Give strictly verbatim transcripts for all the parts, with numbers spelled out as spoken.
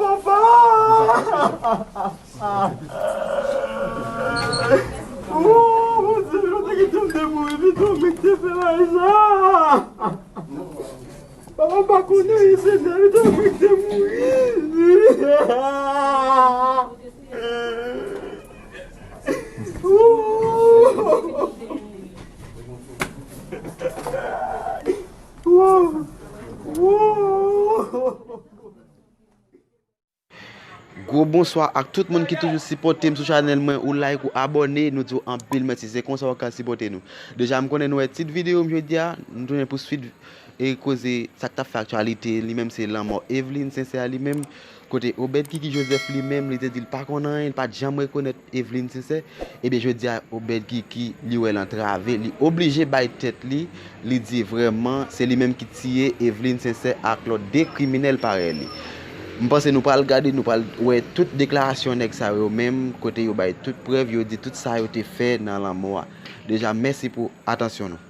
Papa! Oh, Bondye, nou te kite m te mouri pito, men ki te fè bagay sa. Papa, m pa konnen, Senyè, men ki te mouri. Oh! Oh! Oh! Gwo bonswa ak tout moun ki toujou sipòte m sou chanèl mwen, ou like, ou abòne, nou di w anpil mèsi, se konsa w ka sipòte nou. Deja, m konnen nou wè tit videyo m jodi a, nou tounen pou swit e koze sa k t ap fè aktyalite, li menm se lanmò Eveline Sincère li menm, kote Obed Kiki Joseph li menm, li te di l pa konn anyen, li pa t janm rekonèt Eveline Sincère. Ebyen, jodi a, Obed Kiki, li wè l antrave, li oblije bay tèt li, li di vrèman se li menm ki tiye Eveline Sincère ak lòt de kriminèl parèy li. M panse nou pral gade, nou pral wè tout deklarasyon nèg sa yo menm, kote yo bay tout prèv, yo di tout sa yo te fè nan lanmò a. Deja, mèsi pou atansyon nou.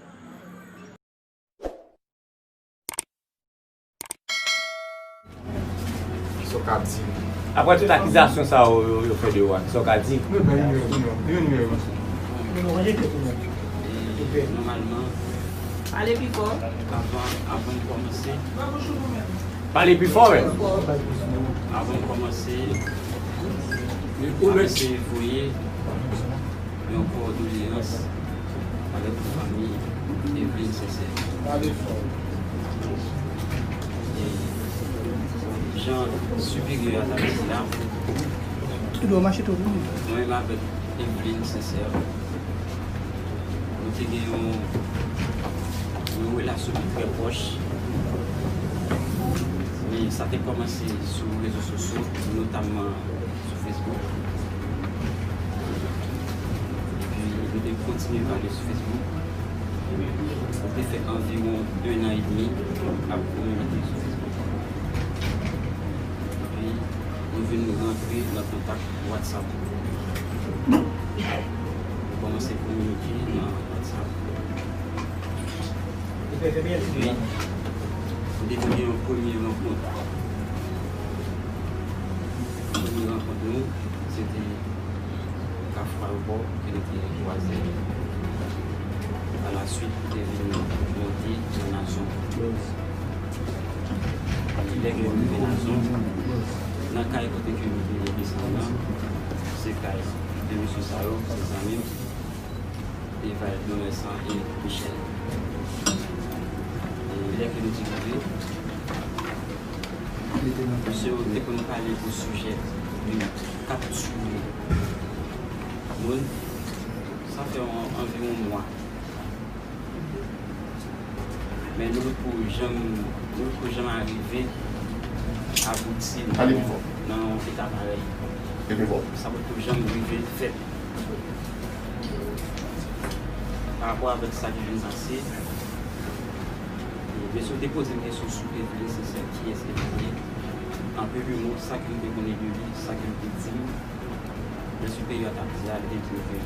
Sa w ka di? Apre tout akizasyon sa yo, yo, yo fè de ou a, sa w ka di? Wi, ban nimewo, nimewo, nimewo. Nòmalman, pale pi fò. Avan, avan n kòmanse. Pale pi fò, wi. Avan n kòmanse, nou ap eseye voye yon kondoleyans avèk fanmi Eveline Sincère. E jan siperyè a t ap di la, mwen menm avèk Eveline Sincère, nou te gen yon, yon relasyon ki trè pwòch. Men sa te kòmanse sou rezo sosyo, notamman sou Facebook. Epi nou te kontinye pale sou Facebook. Nou te fè anviwon en an edmi ap kominike sou Facebook. Epi nou vin rantre nan kontak WhatsApp. Nou kòmanse kominike nan WhatsApp. Epi nou te gen yon premye rankont. Premye rankont nou, se te Kafou Ayewopò ke nou te kwaze. Alaswit, nou te vin monte nan Nazon. Lè ke nou rive Nazon, nan kay kote ke nou te desann nan, se kay de mesye sa yo, se zanmi m, Eval, Domersan e Michel. E lè ke nou te rive, mesye yo te konn pale o sijè de kaptire moun. Sa fè yon, anviwon mwa. Men nou potko janm, nou potko janm arive abouti nan, nan yon eta parèy. Sa potko janm rive fèt. Pa rapò avèk sa ki vin pase, mesye yo te poze m kesyon sou Eveline Sincère, kiyès Eveline ye. An pil mo, sa ke m te konnen de li, sa ke l te di m, jan siperyè a t ap di a, li te di m ke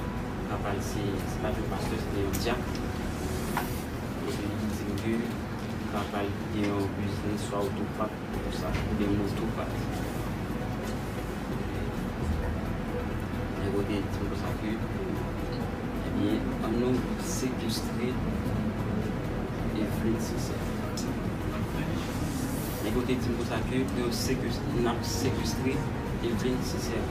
papa l se, se pa t yon pastè, se te yon dyak. Epi li di m ke papa l te gen yon biznis, swa otopat, konsa, oubyen motopat. Nèg yo te di m konsa ke, ebyen, ann nou sekestre Eveline Sincère. Nèg yo te di m konsa ke pou yo sekes-, n ap sekestre Eveline Sincère.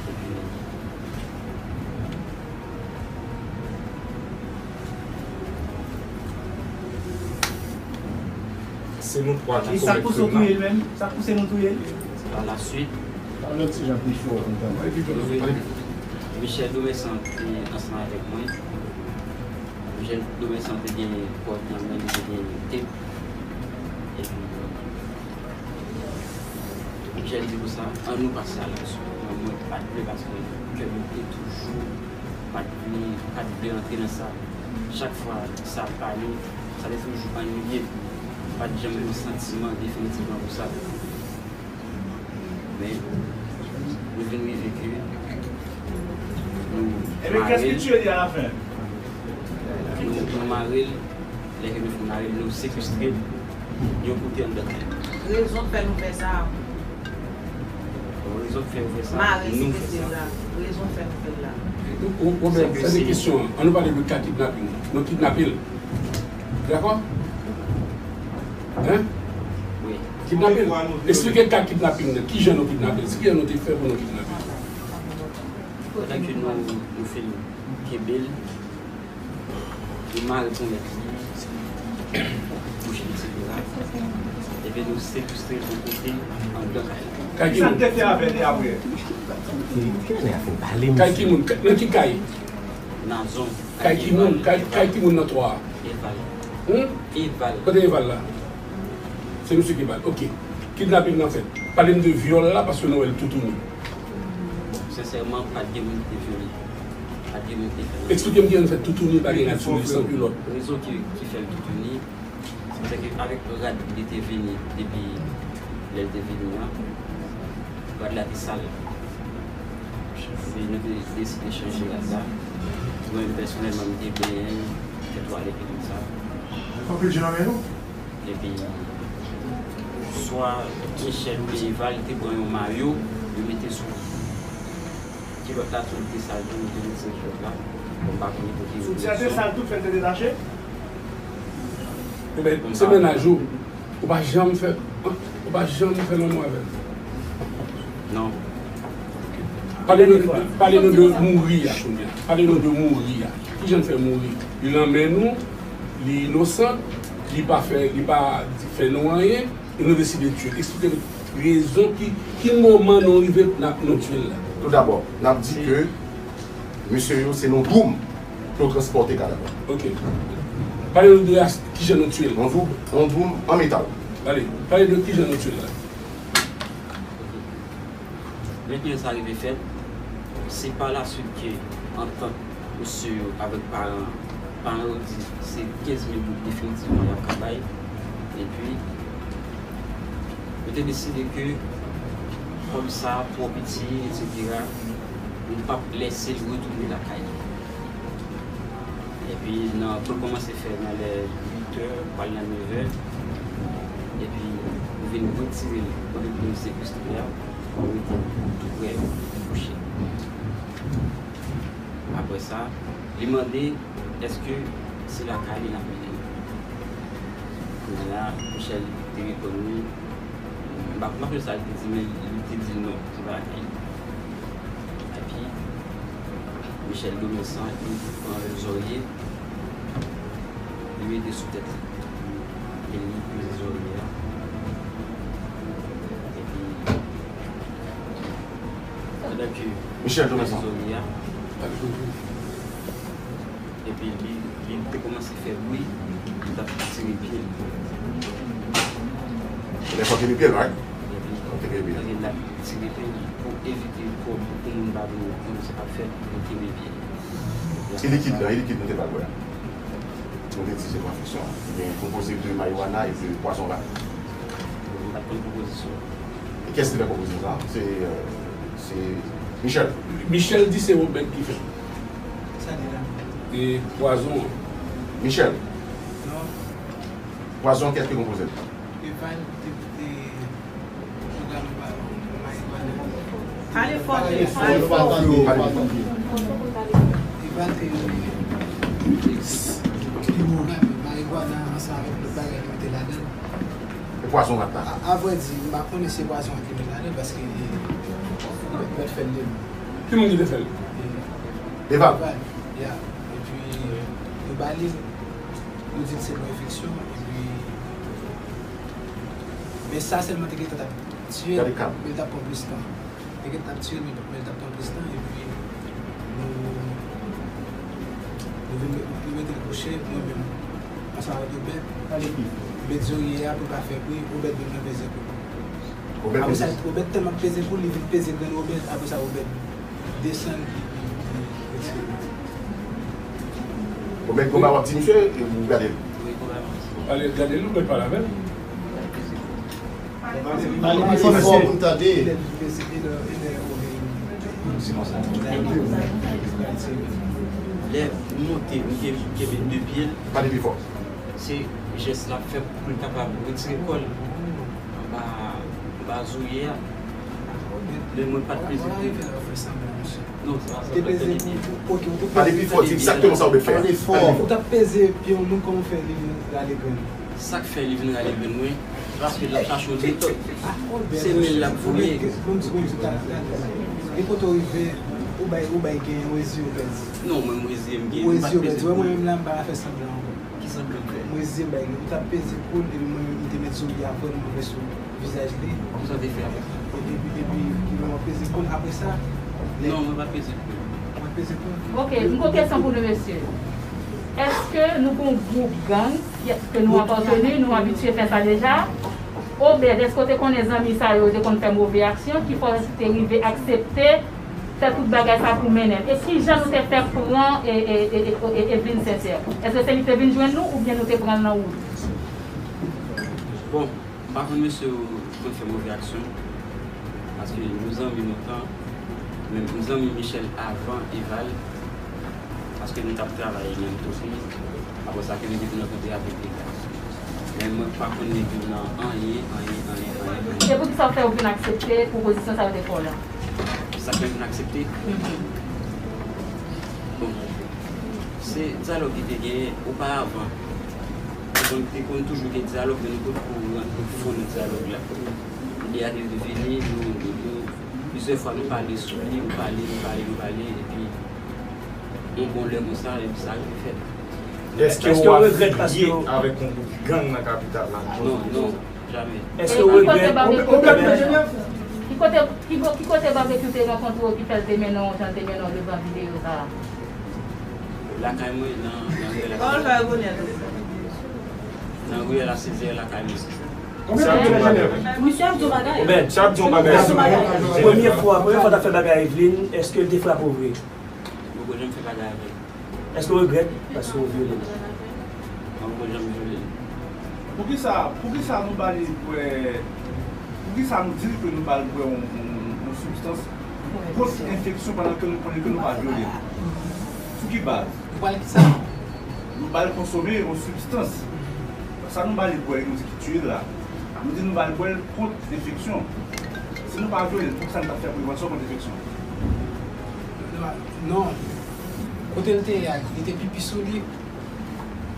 Epi, se nou twa ki komèt krim nan. E sa k pouse w touye l menm? Sa k pouse nou touye l? Alaswit, Michel Domersan te ansanm avèk mwen. Michel Domersan te gen kòd nan men li, te gen tep. Epi, Michel di konsa, ann nou pase alaksyon. Men mwen pa t vle paske kè m te toujou pa t vle, pa t vle rantre nan sa. Chak fwa sa ap pale, sa te toujou anniye m. Pa t janm gen yon santiman definitivman pou sa. Men, nou vin rive ke nou mare l. Nou, nou mare l. Lè ke nou fin mare l, nou sekestre l yon kote anndan kay la. Rezon k fè nou fè sa. Rezon k fè nou fè sa. Mare nou fè sa. Rezon k fè nou fè l la. Ou, ou, Robert, sa se kesyon an. An nou pale de ka kidnaping nan. Nou kidnape l. Dakò? Hein? Wi. Kidnape l. Eksplike ka kidnaping nan. Kijan nou kidnape l? Kijan nou te fè pou nou kidnape l? Pandan ke nou, nou fin kenbe l, nou mare ponyèt li, bouch li, etsetera. Epi nou sekestre l yon kote anndan kay la. Kay ki moun? Kay ki moun? Nan zòn. Kay ki moun? Kay, kay ki moun nan twa a? Eval. Hmm? Eval. Kote Eval la? Se misye ki ba l. Ok. Kidnaping nan fèt. Pale m de vyòl la, paske nou wè l toutouni. Sensèman, pa t gen moun ki te vyole. Pa t gen moun ki te fè anyen. Eksplike m kijan l fè toutouni, pa gen rad sou li, san kilòt. Rezon ki, ki fè l toutouni, se ke avèk rad li te vini depi lè l te vini an, rad la te sal. Epi nou te deside chanje rad la. Mwen menm pèsonèlman, m te benyen, m te twalete konsa. Anpil je nan men nou. Epi, swa Michel oubyen Eval te pran yon mayo, yo mete sou kilòt la, tou li te sal tou, yo te retire kilòt la. Bon, m pa konnen pou ki rezon. Soutyen te sal tout, fè l te detache? Ebyen, se mennaj ou. Ou pa janm fè, ou pa janm fè lanmou avè l? Non. Pale nou, pale nou de mouri a kounye a. Pale nou de mouri a. Kijan l fè mouri? Li nan men nou, li inosan, li pa fè, li pa fè nou anyen, e nou deside tiye l. Eksplike nou rezon ki, ki moman nou rive n ap, nou tiye l la. Toudabò, n ap di ke mesye yo se nan yon dwoum pou yo transpòte kadav la. Ok. Pale nou de as-, kijan nou tiye l. Yon dwoum, yon dwoum an metal. Ale, pale de kijan nou tiye l la. Mentnan sa rive fèt, se pa laswit ke antant mesye yo avèk paran, paran yo di se kenz mil goud definitivman y ap ka bay. Epi, yo te deside ke kòb sa twò piti, etsetera, nou p ap lèse l retounen lakay li. Epi, nan, pou l kòmanse fè nan lè uit è, pral nan nèf è. Epi, nou vin retire l kote pou nou sekestre a, nou mete l tou prè kouche. Apre sa, li mande èske se lakay li n ap mennen l. Kounye a la, Michel te reponn li, m pa, m pa sonje sa li te di, men li te di non, se pa lakay li. Epi, Michel Domensan, li pran zòrye, li mete sou tèt li. E li poze zòrye a. Epi, pandan ke Michel Domensan. Zòrye a, epi li, li te kòmanse fè bri, li t ap tire pye l. Lè fò tire pye l, right? Epi, fò tire pye l. Epi l ap tire pye l pou evite pou, pou moun pa vin, pou moun se pa fè, pou kenbe pye l. E likid la, e likid nou te ba l bwè a? Nou te di se konfesyon. Li gen konpoze de marijuana e de pwazon rat. M pa t konn konpozisyon. E kiyès ki fè konpozisyon sa? Se, euh, se Michel. Michel di se Robert ki fè l. Sa li la? E pwazon an? Michel. Non. Pwazon an, kiyès ki konpoze l? Eval te, te pwogram marijuana. Pale fò, pale fò. Eval te, te pwogram marijuana ansanm avèk lòt bagay ki te ladan l. E pwazon rat la? A, avrèdi, m pa konnen si se pwazon an ki met ladan l, paske, e, yo t fè l de non. Ki moun ki te fè l? E, Eval. Eval, ya. Epi, yo ba li l, yo di l se pou enfeksyon, epi, men sa sèlman te gentan t ap tiye l, men l t ap pran plis tan. Te gentan t ap tiye l, men, men l t ap pran plis tan, epi nou, nou vin met, nou mete l kouche, mwen menm, ansanm avèk Obed, Obed zòrye a pou l pa fè bri, Obed vin nan peze kou l. Apre sa, Obed tèlman peze kou l, li vin peze grenn Obed, apre sa, Obed desann, li, li, li retire l. Obed, konba w ap di misye, e ou gade l? Wi, konba m ap di. Ale, gade l, ou mèt pale avè l. Pale pi fò pou n tande. Lè m monte, m kenbe de pye l. Pale pi fò. Se jès l ap fè pou l kapab retire kò l. Baz ou ye a. Men mwen pa t peze pou. Non, se pa sa. Te peze pou. Ok, ou te peze. Pale pi fò, di egzakteman sa w vle fè. Pale fò. Ou t ap peze pye yon moun, kòman w fè li vin rale grenn? Sa k fè li vin rale grenn mwen, paske l ap chache yon metòd. Se men l ap voye. Bon, di, bon, di, ta, ta, ta. E kote w rive, ou bay, ou bay gen, ou reziye w pèdi. Non, mwen, mwen reziye m gen. Ou reziye w pèdi. Wè, mwen menm la, m pa ka fè sanblan ankò. Ki sanblan m fè? Mwen reziye m bay li. M t ap peze kou l, epi mwen menm, m te met zoli a vrèman vè sou vizaj li. Kisa w te fè avèk li? Epi, epi, epi, m ap peze kou l. Apre sa, lè. Non, mwen pa t peze kou l. Ou pa t peze kou l? Ok, m gon kesyon pou nou, mesye. Èske nou gon gwoup gang ke nou apateni, nou abitye fè sa deja? Obed, èske w te konnen zanmi sa yo te konn fè move aksyon ki fè w te rive aksepte fè tout bagay sa pou mennen l? E kijan nou te fè pran e, e, e, e, e, Evelyne Sincère? Èske se li ki te vin jwenn nou oubyen nou te pran l nan wout? Bon, m pa konn mesye yo konn fè move aksyon, paske nou zanmi lontan, men m zanmi Michel avan Eval, paske nou t ap travay menm kote, apre sa ke nou te vin rankontre avèk Eval. Men mwen pa konn nèg yo nan anyen, anyen, anyen, anyen, anyen. E poukisa w fè w vin aksepte pwopozisyon sa yo te fè w la? Sa k fè m vin aksepte? Bon, se dyalòg ki te genyen oparavan. Te konn, te konn toujou gen dyalòg, men nou potko rantre fon nan dyalòg la. Lè a te vini, nou, nou, nou, plizyè fwa nou pale sou li, nou pale, nou pale, nou pale, epi yon bon lè konsa, epi sa rive fèt. Èske w ap filiye avèk yon gwoup gang nan kapital la? Non, non, jamè. Èske w regrèt? Ki kote, ki kote Babekyou te rankontre w ki fè l te mennen w jan l te mennen w devan videyo sa a? Lakay mwen, nan, nan riyèl a, nan riyèl a Sezè, lakay mwen. Misye ap di yon bagay. Obed, sa ap di yon bagay. Premye fwa, premye fwa w t ap fè bagay Evelyne, èske l te frape w vre? M poko janm fè bagay avè l. Èske w regrèt paske w vyole l? M poko janm vyole l. Poukisa, poukisa nou ba li bwè, poukisa nou di l ke nou ba l bwè yon, yon, yon sibstans kont enfeksyon pandan ke nou konnen ke nou pa vyole l? Sou ki baz? Nou ba l konsome yon sibstans. Sa nou ba li bwè, nou di ki tiye l la. Nou di nou ba l bwè l kont enfeksyon. Si nou pa vyole l, poukisa nou t ap fè prevansyon kont enfeksyon? Non. Kote l te ye a, li te pipi sou li.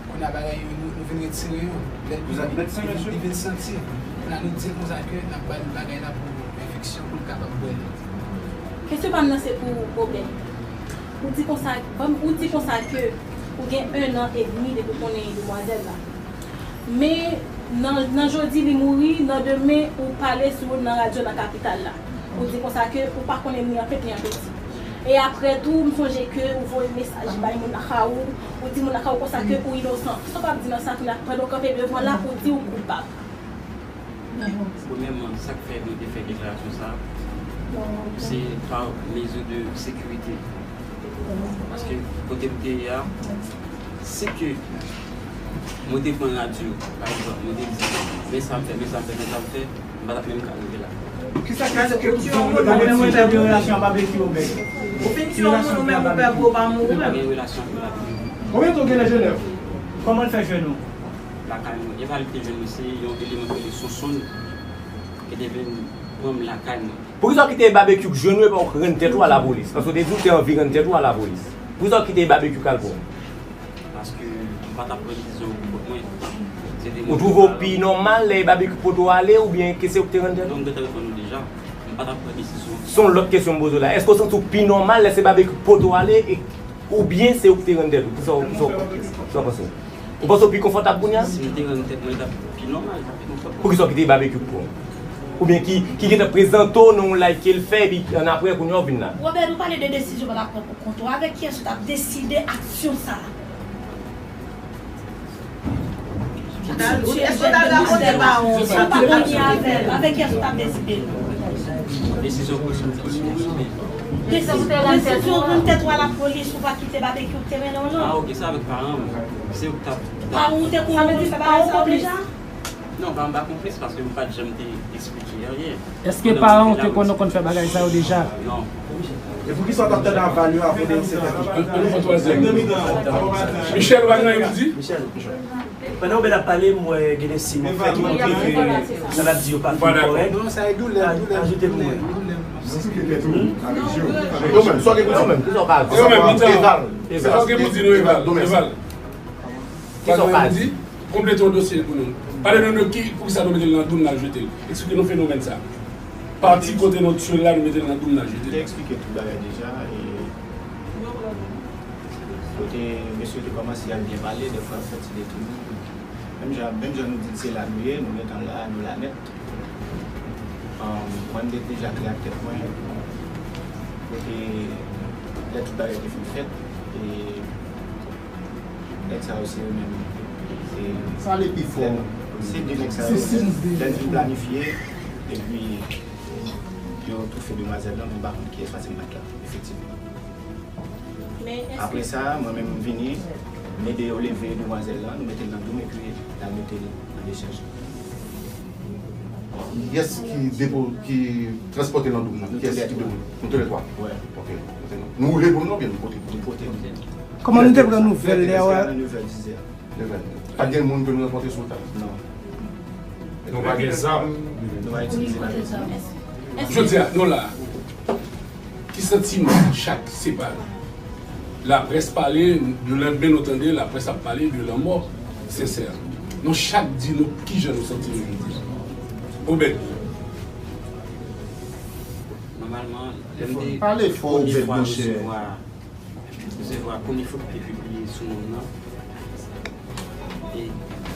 Kounye a bagay yo, nou, nou vin retire yo. Lè l vin, li vin, li vin santi. Kounye a nou di l konsa ke n ap ba l bagay la pou enfeksyon, pou l kapab bwè l. Kesyon pa m nan se pou Obed. Ou di konsa, ban m, ou di konsa ke ou gen en an edmi depi w konnen demwazèl la. Men nan, nan jodi li mouri, nan demen ou pale sou nan radyo nan kapital la. Ou di konsa ke ou pa konnen ni an peti ni an peti. E apre tou, m sonje ke ou voye mesaj bay moun lakay ou, ou di moun lakay ou konsa ke ou inosan. Sa w ap di nan sa kounye a, pandan w kanpe devan la, ou di ou koupab. Premyèman, sa k fè nou te fè deklarasyon sa a, se pa mezi de sekirite. Paske kote m te ye a, si ke mwen te pran radyo, pa egzanp, mwen te di, men sa m fè, men sa m fè, men sa m fè, m pa t ap menm ka rive la. Kisa ki di ke tout moun yo ta gen yon relasyon ak Babekyou, men? Ou fin tiye yon moun ou menm ou pè pou ou pa mouri menm. Gen relasyon ak Babekyou. Konbyen tan w gen nan Jenèv? Kòman l fè jwenn ou? Lakay mwen. Eval te jwenn mwen, se yon eleman ki rele Sonsonn ki te vin pran m lakay mwen. Poukisa w kite Babekyou k jwenn ou epi w rann tèt ou a lapolis? Paske w te di w te anvi rann tèt ou a lapolis. Poukisa w kite Babekyou k al pran w? Paske m pa t ap pran desizyon pou kont mwen. Ou twouve w pi nòmal lè Babekyou pote w ale oubyen ke se ou ki te rann tèt ou? Non, m gentan reponn ou deja. M pa t ap pran desizyon. Se yon lòt kesyon m poze w la. Èske w santi w pi nòmal lè se Babekyou ki pote w ale e Oubyen se ou ki te rann tèt ou? Kisa w, kisa w, kisa w panse? Ou panse w pi konfòtab kounye a? Si m te rann tèt mwen, li t ap pi nòmal, li t ap pi konfòtab. Poukisa w kite Babekyou k pran w? Oubyen ki, ki gentan prezante w nan yon live ke l fè, epi annapre kounye a w vin la? Robert, ou pale de desizyon w pa t ap pran pou kont ou. Avèk kiyès ou t ap deside aksyon sa a? Èske w ta rakonte pawon? Si w pa konn li avè l, avèk kiyès ou t ap deside l? Desizyon pou sou. Desizyon, desizyon rann tèt ou a lapolis, ou pa kite Babekyou te mennen w non. Ah, ok, se avèk paran m. Se yo k t ap. Paran w te konn fè bagay sa yo deja? Non, paran m pa konplis paske m pa t janm te eksplike anyen. Èske paran w te konn konn fè bagay sa yo deja? Non. E poukisa w t ap tann aval yo avan w denonse fè? Michel, ou pa gen anyen pou di? Pandan Obed ap pale, m wè gen de siy m ap fè ki montre ke sa l ap di yo pa fin kòrèk. Non, sa e doulè, doulè, ajoute pou mwen. Yo menm, sa w gen pou di yo menm? Kisa w ka di? Yo menm, Eval. Sa w gen pou di nou, Eval? Eval. Kisa w ka di? Konplete yon dosye pou nou. Pale nou de ki, poukisa nou mete l nan doum, n al jete l. Eksplike nou fenomèn sa. Pati kote nou tire l la, nou mete l nan doum, n al jete l. Te eksplike tout bagay deja. E kote mesye te kòmanse ap byen pale, dèfwa l fè ti detounman. Menm jan, menm jan nou di l se la nou ye, nou gentan la, nou la nèt. Mwen m te deja klè ak tèt mwen. Kote lè tout bagay te fin fèt, e nèg sa yo se yo menm. Se, sa ale pi fò. Se de nèg sa yo, lè n fin planifye, epi yo toufe demwazèl lan, men m pa konn kiyès, paske m pa t la, efektivman. Apre sa, mwen menm m vini, m ede yo leve demwazèl lan, nou mete l nan doum epi n al mete l nan dechaj. Kiyès ki depo, ki transpòte l nan doum nan? Kiyès ki depo? Nou toulètwa? Wi. Ok. Nou woule pou nou oubyen nou pote? Nou pote. Kòman nou te pran nouvèl lè a? Nouvèl, nouvèl. Pa t gen moun ke nou rankontre sou wout la? Non. Nou pa gen zam. Nou pa itilize lajan. Jodi a, nou la. Ki santiman chak separe? Laprès pale, lelandmen nou tande laprès ap pale de lanmò Sensè. Nou chak di nou kijan nou santi nou jodi a. Obed. Nòmalman, lè m te premye fwa resevwa Resevwa premye foto ki te pibliye sou moun nan. E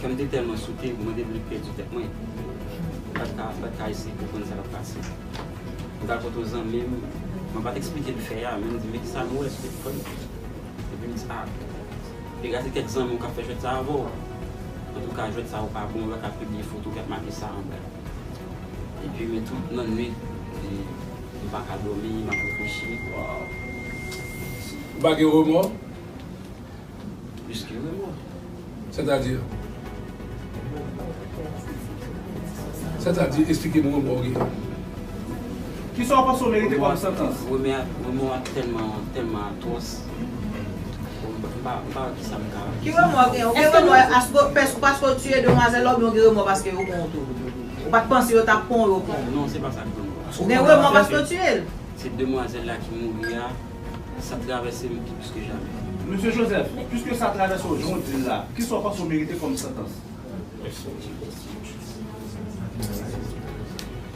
kè m te tèlman sote, mwen te vle pèdi tèt mwen. M pa t ka, m pa t ka eseye konprann sa k ap pase. M t al kote yon zanmi m, mwen pa t eksplike l fè a, men m di, men kisa nou wè sou telefòn? Epi m di, a, degaje kèk zanmi w k ap fè jwèt sa avè w. Antouka, jwèt sa yo pa bon, yo pa ka pibliye foto k ap make sa anba. Epi men tout nan nwit, e, m pa ka dòmi, m ap reflechi. Ou pa gen remò? Plis ke remò. Sètadi? Sètadi, eksplike m remò w gen. Kisa w panse w merite kòm santans? Remò a, remò a tèlman, tèlman atwòs. Bon, m pa, m pa wè kisa m ka. Ki remò w gen? Ou gen remò paske, paske w tiye demwazèl la oubyen w gen remò paske yo pran w tou? Ou pa t panse yo t ap pran w, yo pran w? Non, se pa sa k pran m. Ou gen remò paske w tiye l? Se demwazèl la ki mouri a, sa travèse m pi plis ke jamè. Mesye Joseph, piske sa travèse w jan w di l la, kisa w panse w merite kòm santans?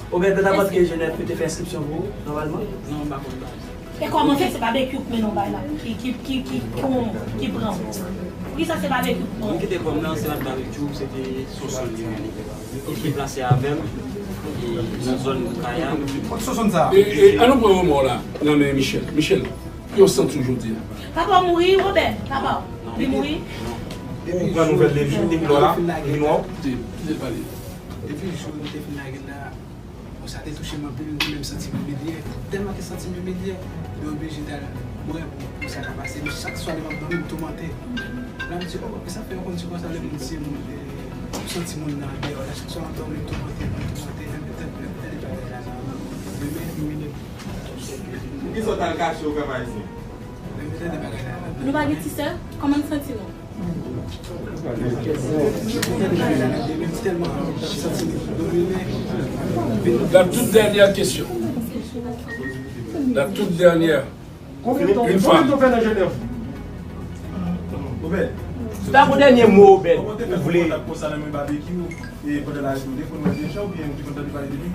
Obed, Pèt Apòt ke Jenèf yo te fè enskripsyon pou ou, nòmalman? Non, m pa konn bagay sa. E kòman fè se Babekyou k mennen w bay la, ki, ki, ki, ki, ki, ki pran w? Poukisa se Babekyou k pran w? Moun ki te pran m nan, se pa t Babekyou, se te Sonson li menm. Li te deplase avè m, e, nan zòn Boukaya. Kot Sonson sa? E, e, ann nou pran remò w la, nan men Michel. Michel, ki w santi w jodi a? Papa w mouri, Obed, papa w. Li mouri? Ou pran nouvèl de li depi lò la, li vin wè w? Kite, kite l pale. Depi jou nou te fin lage l la, bon, sa te touche m anpil, mwen menm santi m imilye. Tèlman te santi m imilye, mwen oblije t al, mwen, pou, pou sa ka pase. Men chak swa lè m ap dòmi, m toumante. La m di, o, men sa fè yo konn di konsa lè moun se moun, e, ou santi moun nan deyò la. Chak swa m ap dòmi, m toumante, m toumante, menm tèt, menm tèt bagay la nan demen. Poukisa w t al kache w, Granm Ayisyen? Nou pa gen ti sè? Kòman n santi nou? La toute dernière question. La toute dernière. Une femme. Obed. Si w ta gon dènye mo, Obed, ou vle. Konsa nan men Babekyou, e pandan lari tou, ou te konn wè l deja oubyen ou te konn tande pale de li?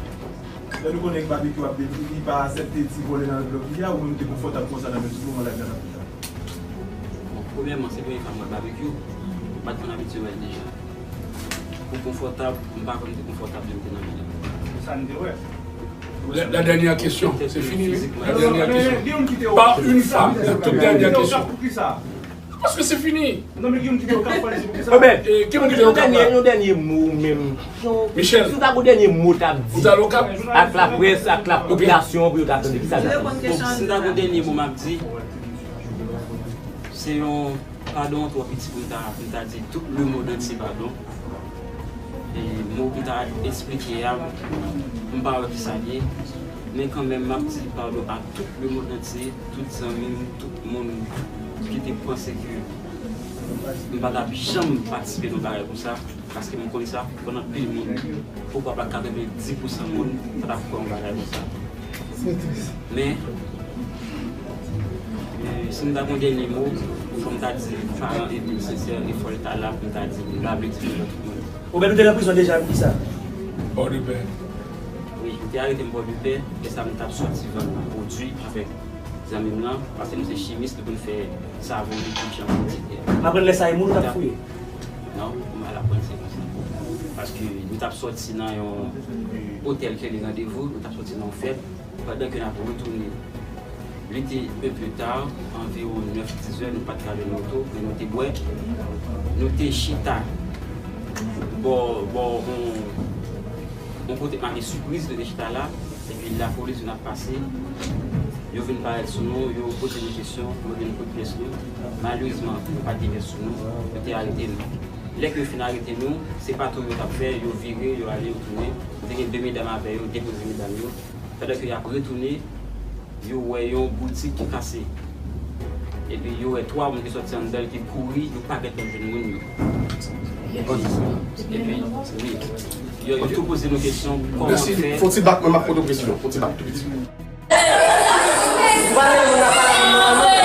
Lè nou konnen Babekyou ap depi, li pa aksepte ti vòlè nan lòt lòt li a, ou menm ou te konfòtab konsa nan men tout moman lari la nan tout tan? Bon, premyèman, se premye fwa m wè Babekyou. M pa t konn abitye wè l deja. Pou konfòtab, m pa konn te konfòtab jan m te nan men l. Sa n te wè. La, la dernière question, c'est fini, oui. La dernière question. Pas une femme, la toute dernière question. Paske se fini. Obed, ki moun ki te Okap la? Yon dènye mo menm. Michel. Si w ta gon dènye mo w t ap di ak laprès, ak lapopilasyon pou yo ta tande, kisa l t ap di? Si m ta gon dènye mo m ap di, se yon padon twò piti pou m ta, pou m ta di tout lemonn antye padon. E mo pou m ta eksplike a, m pa wè kisa l ye. Men kanmenm, m ap di padon a tout lemonn antye, tout zanmi m, tout moun ki te panse ke M pa t ap janm patisipe nan bagay konsa, paske m konnen sa, konn anpil moun, poukwa pa katrevenndis pousan moun, pa t ap kwè yon bagay konsa. Men, e, si m ta gen yon dènye mo, fò m ta di paran Edwin Sincère, e fò l ta la pou m ta di, m ta vle di pou tout moun. Ou menm ou te nan prizon deja, pou ki sa? Pòdepè. Wi, yo te arete m Pòdepè, e sa m t ap sòti vann pwodui avèk zanmi m lan, paske nou se chimis, nou konn fè savon, nou konn jan pou di tè. Apre lè sa, e moun ou t ap fouye? Non, m al aprann se konsa. Paske nou t ap sòti nan yon otèl Kelly Randevou, nou t ap sòti nan yon fèt, pandan ke n ap retounen. Li te un peu tard, anviwon nèf, dizè, nou pa t ka jwenn oto, men nou te bwè. Nou te chita bò, bò yon, yon kote make Sipriz, nou te chita la, epi lapolis vin ap pase. Yo vin parèt sou nou, yo poze nou kesyon, yo vin kout pyès nou. Malerezman, yo pa t gen pyès sou nou, yo te arete nou. Lè ke yo fin arete nou, se patwouy yo t ap fè, yo vire, yo ale, yo tounen. Te gen de medam avè yo, depoze medam yo. Pandan ke y ap retounen, yo wè yon boutik ki kase. Epi yo wè twa moun ki sòti anndan l ki kouri, yo pa gentan jwenn moun yo. Epi, wi, yo, yo tou poze nou kesyon, kòman fè. Fon ti bak, mwen m ap poze w kesyon. Fon ti bak tou piti. Ou pa rele moun nan, pa rele moun nan, non.